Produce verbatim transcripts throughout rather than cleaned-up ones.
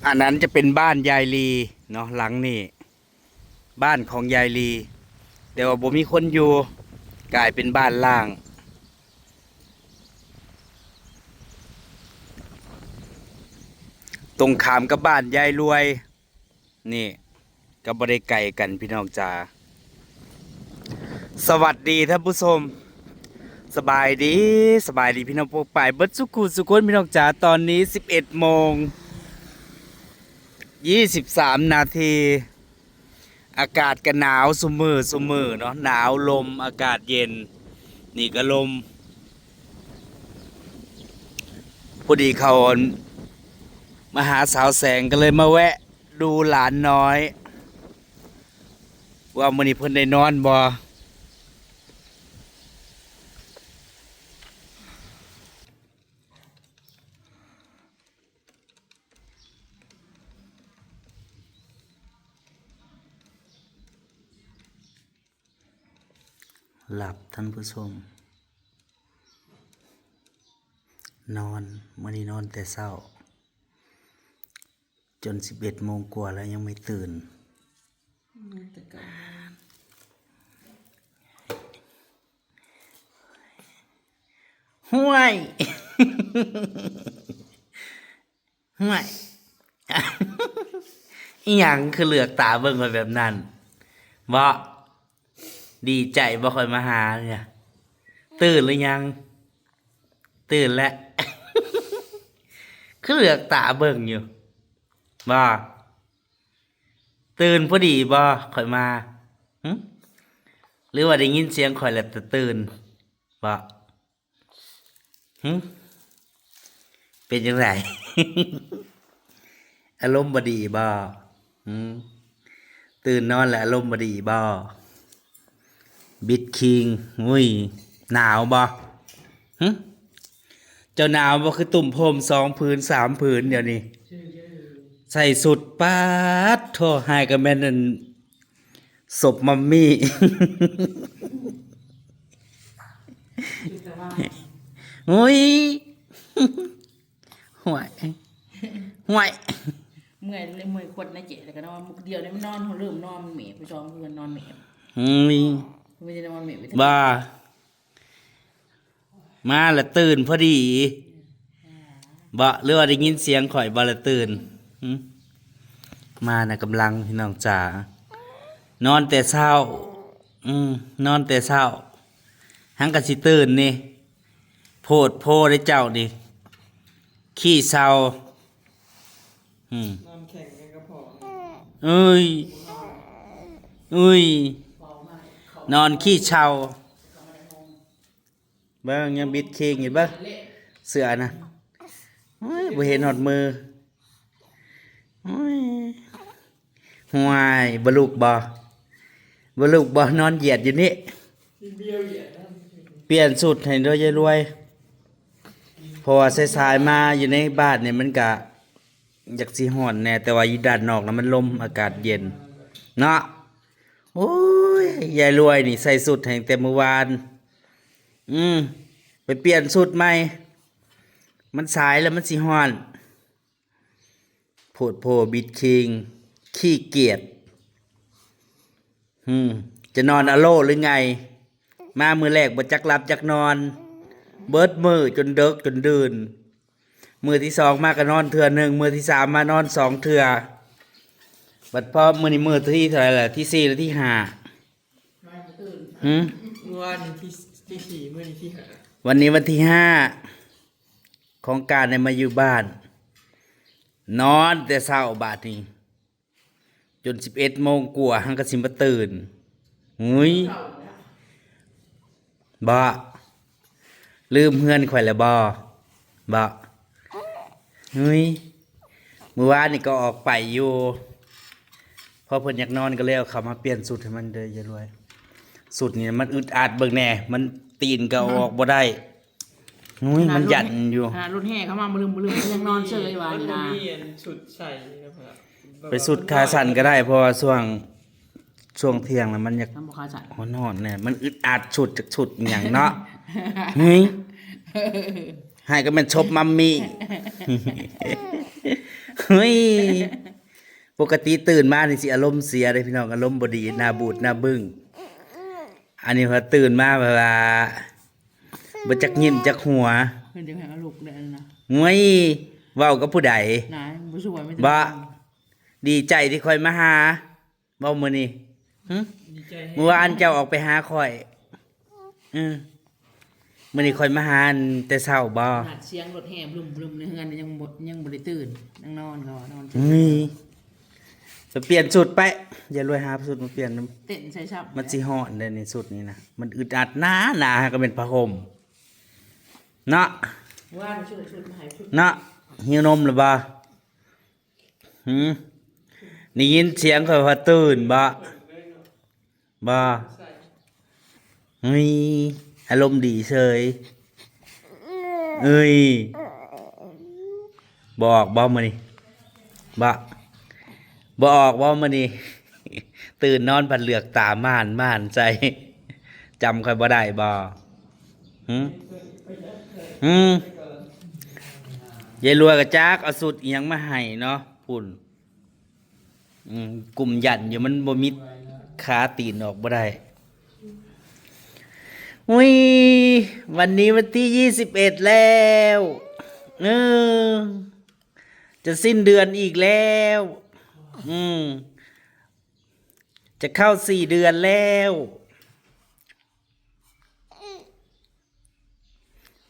อันนั้นจะเป็นบ้านยายลีเนาะ หลังนี้ บ้านของยายลี แต่ว่าบ่มีคนอยู่ กลายเป็นบ้านร้าง ตรงข้ามกับบ้านยายรวย นี่ ก็บ่ได้ไกลกันพี่น้องจ๋า สวัสดีท่านผู้ชม สบายดี สบายดีพี่น้องปกปายเบิดสุขุสุคนพี่น้องจ๋า ตอนนี้สิบเอ็ดโมงยี่สิบสามนาที อากาศก็หนาวซุมื้อซุมื้อเนาะ หนาวลม อากาศเย็น นี่ก็ลม พอดีเขามาหาสาวแสงก็เลยมาแวะดูหลานน้อย ว่ามื้อนี้เพิ่นได้นอนบ่ หลับท่านผู้ชม นอน มื้อนี้นอนแต่เช้า จนสิบเอ็ดโมงกว่าแล้วยังไม่ตื่น นอนแต่เก้าโมง ห้วย ห้วย อีหยังคือเหลือกตาเบิ่งข้อยแบบนั้น บ่ ดีใจบ่ข้อยมาหาเนี่ย ตื่นหรือยัง ตื่นแล้ว คือเหลือกตาเบิ่งอยู่ บ่ ตื่นพอดีบ่ข้อยมา หึ หรือว่าได้ยินเสียงข้อยแล้วแต่ตื่น บ่ หึ เป็นจั่งใด อารมณ์บ่ดีบ่ หึ ตื่นนอนแล้วอารมณ์บ่ดีบ่ บิดคิง อุ้ย หนาวบ่ หึ เจ้าหนาวบ่ คือตุ้มโฮมสองผืนสามผืนเดี๋ยวนี้ ใส่สุด ป๊าดโธ่ หายก็แม่นอัน ศพมัมมี่ แต่ว่า โอ้ย ห่วย ห่วย เมื่อยเลย เมื่อยขวดนะเจ๊ แล้วก็นอน มื้อเดียวนี่มันนอน เริ่มนอนเมะ ผู้ชองเพื่อนนอนเมะ อืม ไม่ได้นอนเมะ บ้า มาละตื่นพอดี บ่ หรือว่าได้ยินเสียงข้อยบ่ละตื่น หึ มานะกำลังพี่น้องจ๋า นอนแต่เช้า อืม นอนแต่เช้า หังกะสิตื่นนี่ โพดโพเด้เจ้านี่ ขี้เศร้า อืม นอนแข่งกันก็พอ เอ้ย เอ้ย นอนขี้เศร้า เบิ่งยังบิดคิงอยู่เบิ่ง เสื้อนะ โอ้ย บ่เห็นฮอดมือ โอ้ย ห่วย บ่ลุกบ่ บ่ลุกบ่ นอนเหยียดอยู่นี่ เปลี่ยนชุดให้เด้อยายรวย เพราะว่าสายๆมาอยู่ในบ้านนี่มันกะอยากสิฮ้อนแหน่ แต่ว่าอยู่ด้านนอกนะมันลม อากาศเย็น เนาะ โอ้ย ยายรวยนี่ใส่ชุดให้ตั้งแต่มื้อวาน อืม ไปเปลี่ยนชุดใหม่ มันสายแล้วมันสิฮ้อน โพดโพบิดคิง ขี้เกียจ อืม จะนอนอะโลหรือไง มามื้อแรกบ่จักหลับจักนอน เบิดมื้อจนดึกจนดื่น มื้อที่สองมาก็นอนเทื่อหนึ่ง มื้อที่สามมานอนสองเทื่อ บัดพอมื้อนี้มื้อที่เท่าไหร่ล่ะ ที่สี่หรือที่ห้า หืม เมื่อวานนี้ที่ ที่สี่ มื้อนี้ที่ห้า วันนี้วันที่ห้า ของการได้มาอยู่บ้าน นอนแต่เช้าบาดนี้ จนสิบเอ็ดโมงกว่า หังกะสิมาตื่น งุ้ย บ่ ลืมเฮือนข่อยแล้วบ่ บ่ งุ้ย มื้อวานนี่ก็ออกไปอยู่ พอเพิ่นอยากนอนก็เลยเอาเข้ามาเปลี่ยนชุดให้มันเด้อยายรวย ชุดนี่มันอึดอัดเบิ่งแหน่ มันตีนก็เอาออกบ่ได้ งุ้ย มันยันอยู่ ขนาดรถแห่เข้ามาบ่ลืม บ่ลืม ยังนอนเฉยว่านี่นะ มันบ่มีอันชุดใส่แล้วครับ ไปชุดขาสั้นก็ได้ เพราะว่าช่วง ช่วงเที่ยงแล้วมันอยาก มันบ่ขาสั้น ฮ้อนๆแหน่ มันอึดอัดชุดจักชุดอิหยังเนาะ เฮ้ย ให้ก็แม่นซบมัมมี่ เฮ้ย ปกติตื่นมานี่สิอารมณ์เสียเลยพี่น้อง อารมณ์บ่ดี หน้าบูดหน้าบึ้ง อันนี้พอตื่นมาแบบว่าบ่จักยิ้มจักหัว เพิ่นจะให้เอาลูกได้นะ เฮ้ย เว้ากับผู้ใด นายบ่ช่วยไม่ บ่ ดีใจที่คอยมาหา เว้ามื้อนี้ หึ ดีใจแฮง เมื่อวานเจ้าออกไปหาข้อย อืม มื้อนี้ข้อยมาหาแต่เช้าบ่ ขนาดเสียงรถแห่บลุมๆในเฮือนยังบ่ ยังบ่ได้ตื่น ยังนอน ก็ว่านอน เฮ้ย ไปเปลี่ยนชุดไป ยายรวยหาชุดมาเปลี่ยน เต้นใส่ซ้ำ มันสิฮ้อนเด้นี่ชุดนี้นะ มันอึดอัดหนาหนาก็เป็นผ้าห่ม เนาะ ว่าชุด ชุดมาให้ชุด เนาะ หิวนมหรือบ่ หืม ได้ยินเสียงข้อยพอตื่นบ่ บ่ เฮ้ย อารมณ์ดีเฉย เอ้ย บ่ออกบ่มื้อนี้ บ่ บ่ออกบ่มื้อนี้ ตื่นนอนผัดเหลือกตาม่านม่านใส่ จำข้อยบ่ได้บ่ หืม หืม ยายรวยกะจักเอาสุดอิหยังมาให้เนาะ พุ่น อืม กลุ่มยันอยู่ มันบ่มีขาตีนออกบ่ได้ อุ้ย วันนี้วันที่ยี่สิบเอ็ดแล้ว เออ จะสิ้นเดือนอีกแล้ว อืม จะเข้าสี่เดือนแล้ว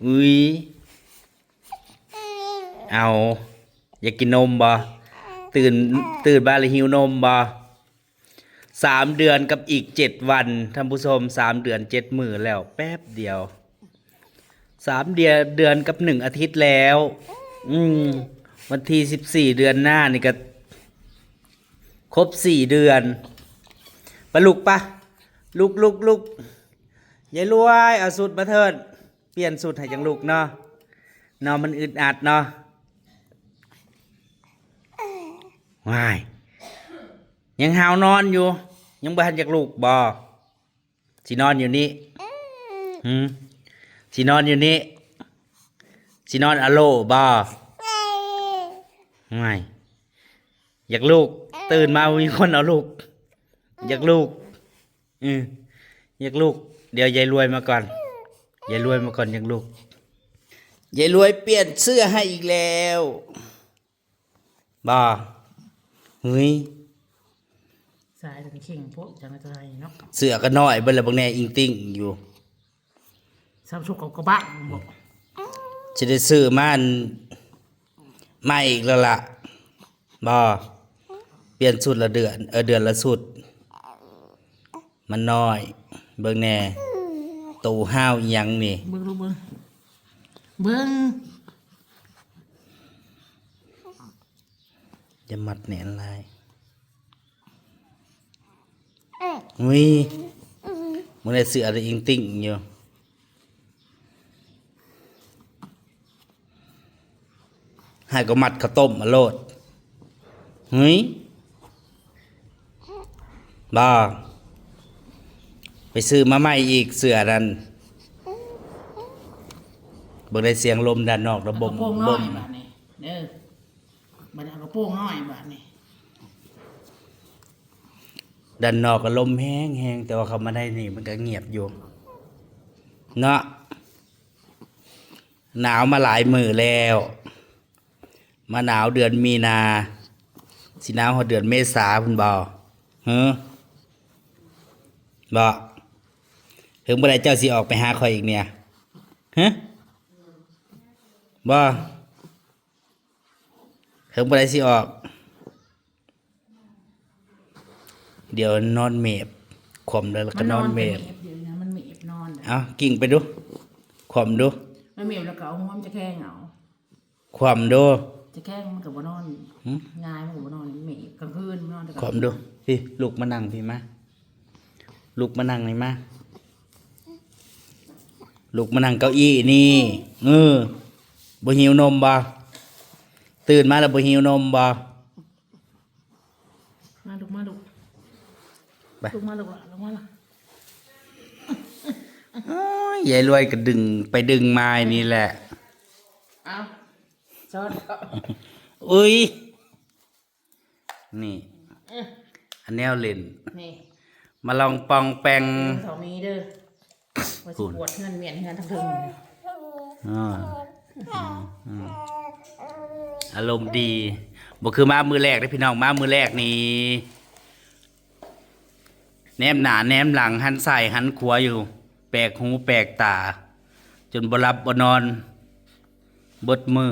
อุ้ย เอา อยากกินนมบ่ ตื่น ตื่นมาแล้วหิวนมบ่ สามเดือนกับอีกเจ็ดวัน ท่านผู้ชม สามเดือนเจ็ดมื้อแล้ว แป๊บเดียว สามเดือน เดือนกับหนึ่งอาทิตย์แล้ว อืม วันที่สิบสี่ เดือนหน้านี่ก็ ครบสี่เดือน ไปลุกปะ ลุก ลุก ลุก ยายรวย เอาสุดมาเถิด เปลี่ยนสุดให้จังลุกเนาะ เนาะ มันอึดอัดเนาะ ว้าย ยังหาวนอนอยู่ ยังบ่ทันอยากลุกบ่ สินอนอยู่นี่ หืม สินอนอยู่นี่ สินอนอะโลบ่ ไม่ อยากลุก ตื่นมามีคนเอาลุก อยากลุก อืม อยากลุก เดี๋ยวยายรวยมาก่อน ยายรวยมาก่อน อยากลุก ยายรวยเปลี่ยนเสื้อให้อีกแล้ว บ่ เฮ้ย สายเป็นเข่งพวกจังไรเนาะ เสื้อก็น้อยเบิ่งแล้วเบิ่งแน่อิงติ่งอยู่ ซ้ำชุกเขากระบะบอก สิได้ซื้อมาอันใหม่อีกแล้วล่ะ บ่ เปลี่ยนชุดละเดือน เออ เดือนละชุด มันน้อย เบิ่งแน่ ตูห้าวอิหยังนี่ เบิ่งลูกเบิ่ง เบิ่ง อย่ามัดแน่นหลาย อุ้ย มื้อนี้เสื้ออะไรอิงติ่งอยู่ ให้ก็มัดข้าวต้มมาโลด เฮ้ย บ่ ไปซื้อมาใหม่อีกเสื้อนั่น เบิ่งได้เสียงลมด้านนอกระบม เอากระโปรงน้อย บ่ม บาดนี้ เด้อ บัดนี้เอากระโปรงน้อยบาดนี้ ด้านนอกก็ลมแฮงๆ แต่ว่าเข้ามาในนี่มันก็เงียบอยู่ เนาะ หนาวมาหลายมื้อแล้ว มาหนาวเดือนมีนา สิหนาวฮอดเดือนเมษาพุ้นบ่ ฮะ บ่ เฮิงบ่ได้เจ้าสิออกไปหาข้อยอีกเนี่ย ฮะ บ่ เฮิงบ่ได้สิออก เดี๋ยวนอนเมบ ขวมแล้วก็นอนเมบ มันนอนเมบ เดี๋ยวนะ มันเมบนอน เอา กิ่งไปดู ขวมดู มันเมบแล้วก็เอาหัวมันจะแข้งเอา ขวมดู จะแข้งมันก็บ่นอน หึ ง่ายมันก็บ่นอน เมบกลางคืนมันนอนแต่กลาง ขวมดู พี่ ลุกมานั่งพี่มา ลุกมานั่งนี่มา ลุกมานั่งเก้าอี้นี่ เออ บ่หิวนมบ่ ตื่นมาแล้วบ่หิวนมบ่ มาลูก มาลูก ไป ลูกมาลูกหลาน ลูกมาละ โอ้ย ยายรวยก็ดึงไปดึงมาอย่างนี้แหละ เอา ซ้อนก็ อุ้ย นี่ อันแนวเล่น นี่ มาลองปองแปง เออ เขามีเด้อ ว่าสิ พูด ปวดเฮือนเวียนเฮือนทั้งเทิง อ่า อืม อืม อารมณ์ดี บ่คือมามื้อแรกเด้อพี่น้อง มามื้อแรกนี่ แนมหน้าแนมหลัง หันซ้ายหันขวาอยู่ แปลกหูแปลกตา จนบ่หลับบ่นอน เบิดมื้อ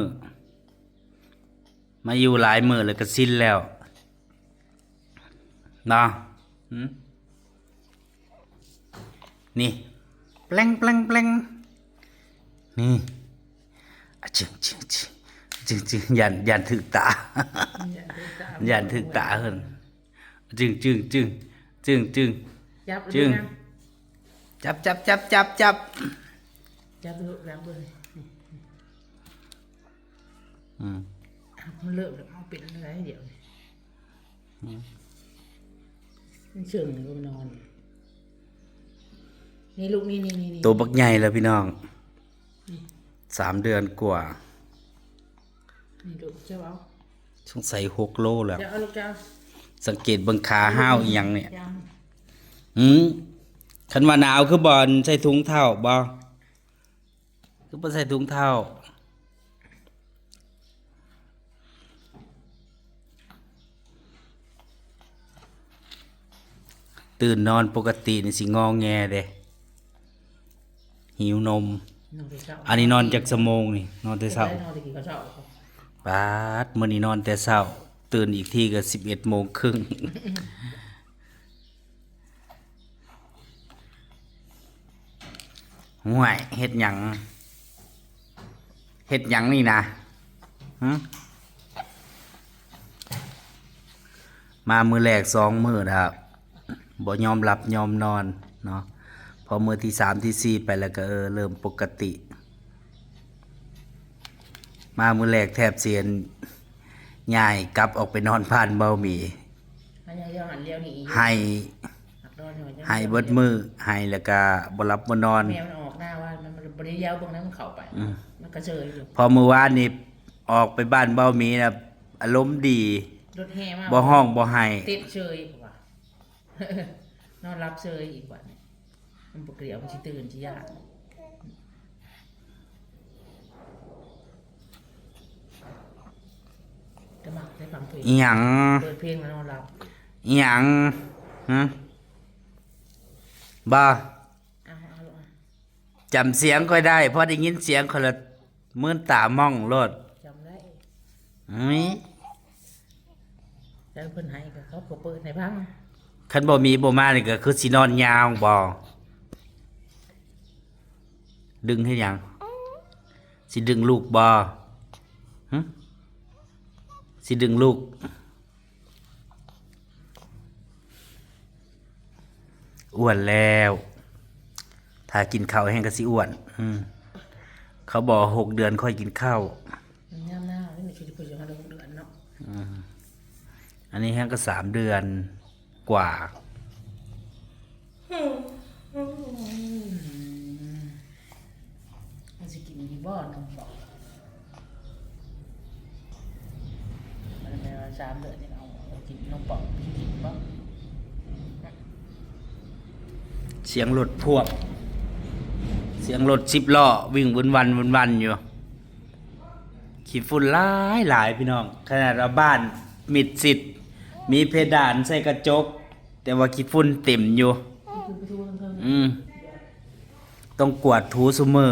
มาอยู่หลายมื้อแล้วก็ชินแล้ว เนาะ หืม นี่ แปลง แปลง แปลง นี่ อะจึง จึง จึง จึง จึง ย่าน ย่านถืกตา ย่านถืกตา ย่านถืกตาเพิ่น จึง จึง จึง จึง จึง จับ จึง เลยนะ จับ จับ จับ จับ จับ จับเลย จับเลย อืม มันเริ่มแล้ว เอาเป็นอะไรเดี๋ยวนี้ อืม มันเชิงเลย มันนอน นี่ลูก นี่ นี่ นี่ นี่ ตัวบักใหญ่แล้วพี่น้อง นี่ สามเดือนกว่า นี่ลูก เจ้าเอา สงสัยหกโลแล้ว เจ้าเอาลูก เจ้า สังเกตเบิ่งขาห้าวอีหยังเนี่ย ยัง อืม คันว่าหนาวคือบ่ใส่ถุงเท้าบ่ คือบ่ใส่ถุงเท้า ตื่นนอนปกตินี่สิงอแงเด้ หิวนม นอนแต่เช้า อันนี้นอนจักชั่วโมงนี่ นอนแต่เช้า นอนแต่กี่โมงเช้า ป๊าด มื้อนี้นอนแต่เช้า ตื่นอีกทีก็สิบเอ็ดโมงครึ่ง ห่วย เฮ็ดหยัง เฮ็ดหยังนี่นะ หึ มามื้อแรกสองมื้อแล้ว บ่ยอมหลับยอมนอนเนาะ พอมื้อที่สามที่สี่ไปแล้วก็ เออ เริ่มปกติ มามื้อแรกแทบสิย้ายกลับออกไปนอนบ้านเบาหมี อันนี้เรื่องอันเดียวนี่ ไห้ หักดอนอยู่ ไห้เบิดมื้อ ไห้แล้วก็บ่หลับบ่นอน แม่มันออกหน้าว่ามันบ่ได้เลี้ยวเบิ่งนะ มันเข้าไป อืม มันก็เฉยอยู่ พอมื้อวานนี่ออกไปบ้านเบาหมีนะ อารมณ์ดี รถแห่มา บ่ฮ้องบ่ไห้ เต้นเฉยว่ะ นอนหลับเฉยอีกวันนี้ มันบ่เกลียว มันสิตื่นสิย่าน ก็มักได้ฟังเพลง อิหยัง เปิดเพลงแล้วนอนหลับ อิหยัง ฮะ บ่ เอา เอา เอา จำเสียงข้อยได้ พอได้ยินเสียงข้อยละ มื่นตามองโลด จำได้ อุ๊ย แล้วเพิ่นให้ก็เขาก็เปิดให้ฟัง คันบ่มีบ่มานี่ก็คือสินอนยาวบ่ ดึงเฮ็ดหยัง สิดึงลูกบ่ หึ สิดึงลูก อ้วนแล้ว ถ้ากินข้าวแฮงก็สิอ้วน อืม เขาบอกหกเดือนค่อยกินข้าว ยามหนาวนี่มันสิได้เพิ่นสิฮอดหกเดือนเนาะ อืม อันนี้แฮงก็สามเดือนกว่า อืม มันสิกินอยู่บ่นมบอก มันแม่ว่าสามเดือนนี่เอา เอากินนมบอก กินบ่ เสียงรถพวก เสียงรถสิบล้อวิ่งวุ่นวันวุ่นวันอยู่ ขี้ฝุ่นหลายหลายพี่น้อง ขนาดว่าบ้านมิดชิด มีเพดานใส่กระจก แต่ว่าขี้ฝุ่นเต็มอยู่ อืม ต้องกวาดถูซุมื้อ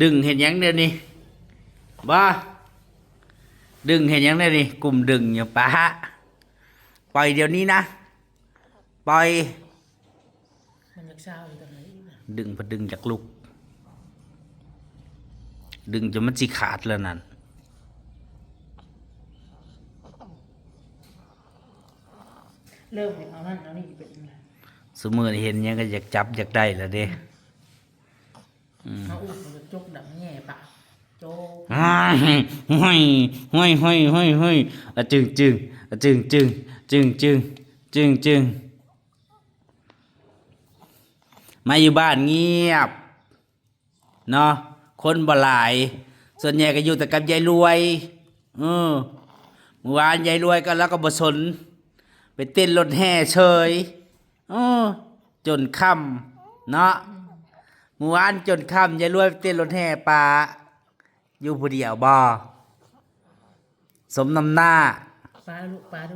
ดึงเฮ็ดหยังเดี๋ยวนี้ บ่ ดึงเฮ็ดหยังเดี๋ยวนี้ กุมดึงอยู่ ปะฮะ ปล่อยเดี๋ยวนี้นะ ปล่อย มันอยากเศร้าอยู่ตรงไหนอีกนะ ดึงพอดึงอยากลุก ดึงจนมันสิขาดแล้วนั่น เริ่มเอานั่นเอานี่เป็นอะไร ซุมื้อนี้เห็นหยังก็อยากจับอยากได้แล้วเด้ อืม มาอุ้มมันก็จกดังแง่ปะ โจก อ้าย ห้อย ห้อย ห้อย ห้อย ห้อย อะจึงจึง อะจึงจึง จึงจึง จึงจึง มาอยู่บ้านเงียบ เนาะ คนบ่หลาย ส่วนใหญ่ก็อยู่แต่กับยายรวย เออ เมื่อวานยายรวยก็ แล้วก็บ่สน ไปเต้นรถแห่เฉย เออ จนค่ำเนาะ เมื่อวานจนค่ำยายรวยไปเต้นรถแห่ปา อยู่ผู้เดียวบ่ สมน้ำหน้า ปาลูกปาดู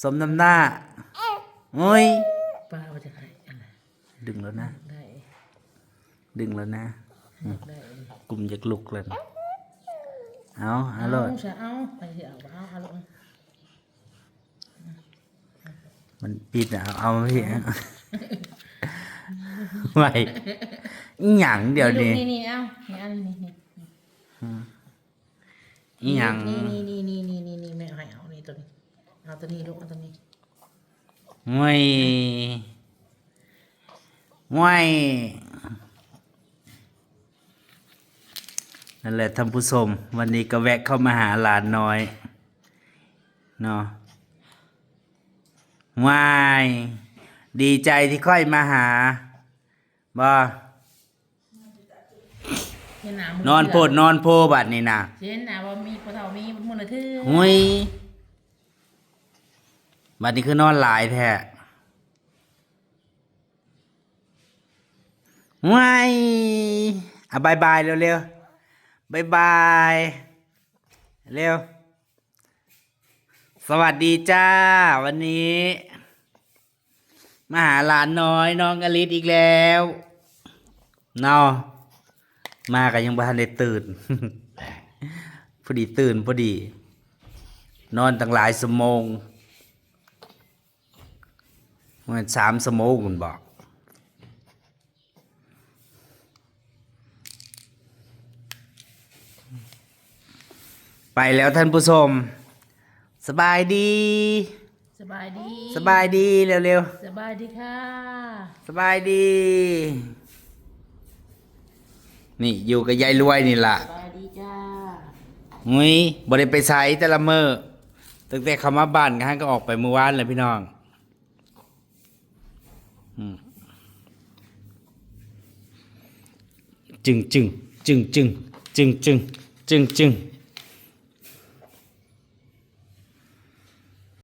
สมน้ำหน้า โอ้ย ปาว่าจะให้อะไร ดึงแล้วนะ ได้ ดึงแล้วนะ ได้ กลุ่มอยากลุกเลยนะ เอาเอาโลด เอาซะ เอา ไปสิเอา เอา เอาลูก มันปิดอะ เอา เอาพี่ ไหว อีหยังเดี๋ยวนี้ นี่ นี่ เอา นี่ อันนี้ นี่ นี่ อืม อีหยัง นี่ นี่ นี่ นี่ นี่ นี่ นี่ แม่ให้เอานี่ตัวนี้ เอาตัวนี้ลูก เอาตัวนี้ ห่วย ห่วย นั่นแหละท่านผู้ชม วันนี้ก็แวะเข้ามาหาหลานน้อย เนาะ ห่วย ดีใจที่ค่อยมาหา บ่ เห็นหน้ามึง นอนโพดนอนโพบัดนี้นะ เห็นหน้าว่ามีปลาเท่ามีมันละทื่อ ห่วย บัดนี้คือนอนหลายแท้ ห่วย อ่ะ บายบายเร็วๆ บายบาย เร็ว สวัสดีจ้า วันนี้ มาหาหลานน้อยน้องอลิสอีกแล้ว เนาะ มาก็ยังบ่ทันได้ตื่น พอดีตื่นพอดี นอนตั้งหลายชั่วโมง มันสามชั่วโมงมันบอก ไปแล้วท่านผู้ชม สบายดี สบายดี สบายดีเร็วๆ สบายดีค่ะ สบายดี นี่อยู่กับยายรวยนี่ล่ะ สบายดีจ้า งุ้ย บ่ได้ไปไสแต่ละมื้อ ตั้งแต่เข้ามาบ้านก็หั้นก็ออกไปมื้อวานแหละพี่น้อง อืม จึงจึงจึงจึงจึงจึงจึงจึง